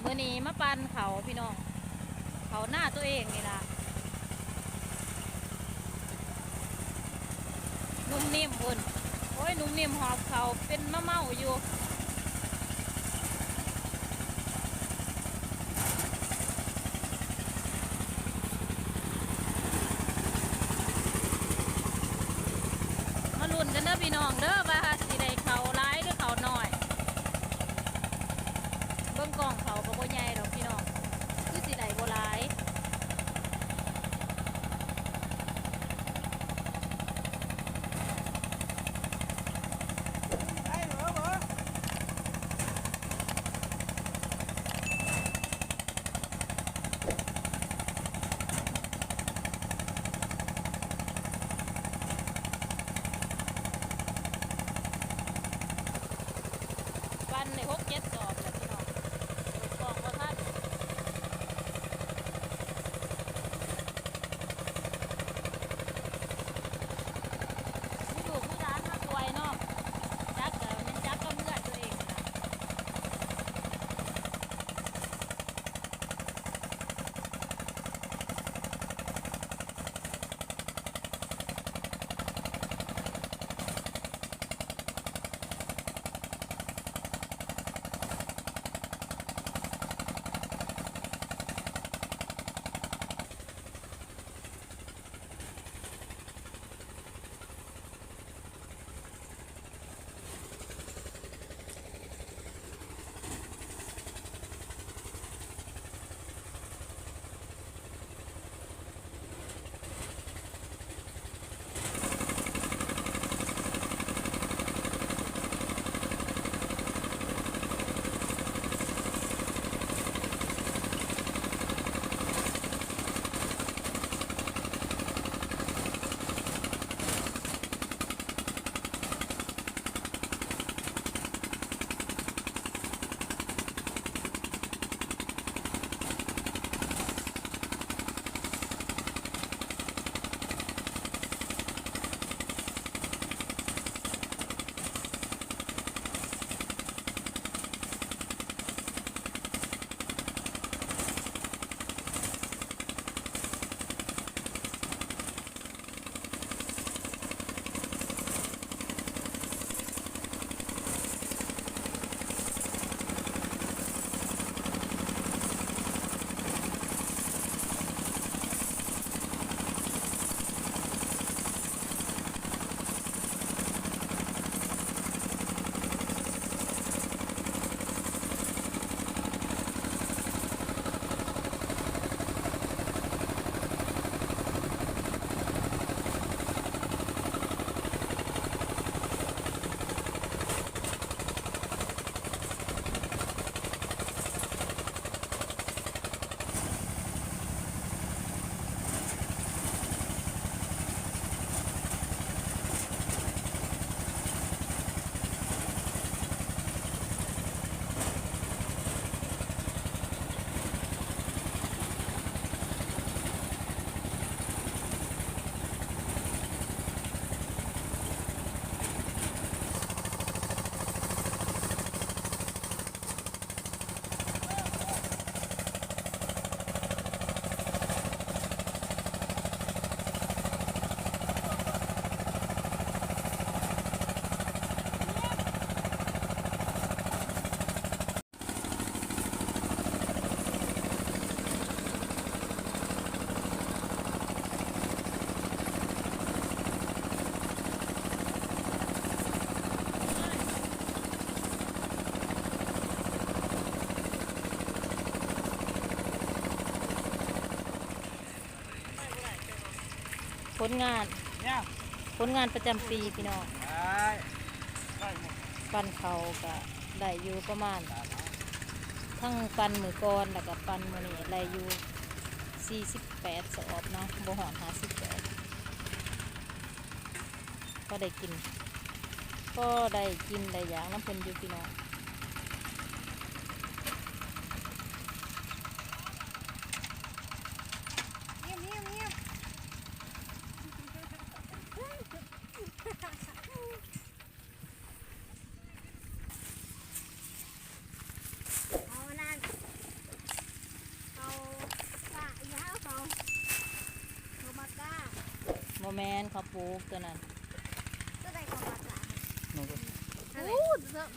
ມື້ນີ້ມາປັ່ນເຂົ້າພີ່ນ້ອງ ເຂົ້ານາຕົວເອງນີ້ລະ ນຸ່ມນິ້ມພຸ້ນ ໂອ້ຍ ນຸ່ມນິ້ມຫອບເຂົ້າເປັນມາເມົາຢູ່. ມາລຸ້ນກັນເດີພີ່ນ້ອງເດີ ວ່າຊິໄດ້ເຂົ້າຫຼາຍ ຫຼື ເຂົ້າໜ້ອຍ ເບິ່ງກ້ອງເຂົ້າກໍບໍ່ໃຫຍ່ດອກພີ່ນ້ອງ ຄືຊິໄດ້ບໍ່ຫຼາຍ. ປັ່ນໄດ້ຫົກເຈັດສອບແລ້ວພີ່ນ້ອງ ເປີດກ້ອງບໍ່ທັນ. ມີລູກມີຫຼານມາຊ່ວຍເນາະ ຈັກກໍແມ່ນຈັກກັບເຮືອນຕົວເອງຫັ້ນລະ. ຜົນງານ ຜົນງານປະຈຳປີພີ່ນ້ອງ ປັ່ນເຂົ້າກະໄດ້ຢູ່ປະມານ ທັງປັ່ນມື້ກ່ອນ ແລ້ວກະປັ່ນມື້ນີ້ໄດ້ຢູ່ສີ່ສິບແປດສອບເນາະ ບໍ່ຮອດຫ້າສິບແປດ ພໍໄດ້ກິນ ພໍໄດ້ກິນໄດ້ຢາກນຳເພິ່ນຢູ່ພີ່ນ້ອງ. ເອົານັ້ນ ບໍ່ແມ່ນ ເຂົາປູກຕົວນັ້ນ ໂອ້ ເທີກ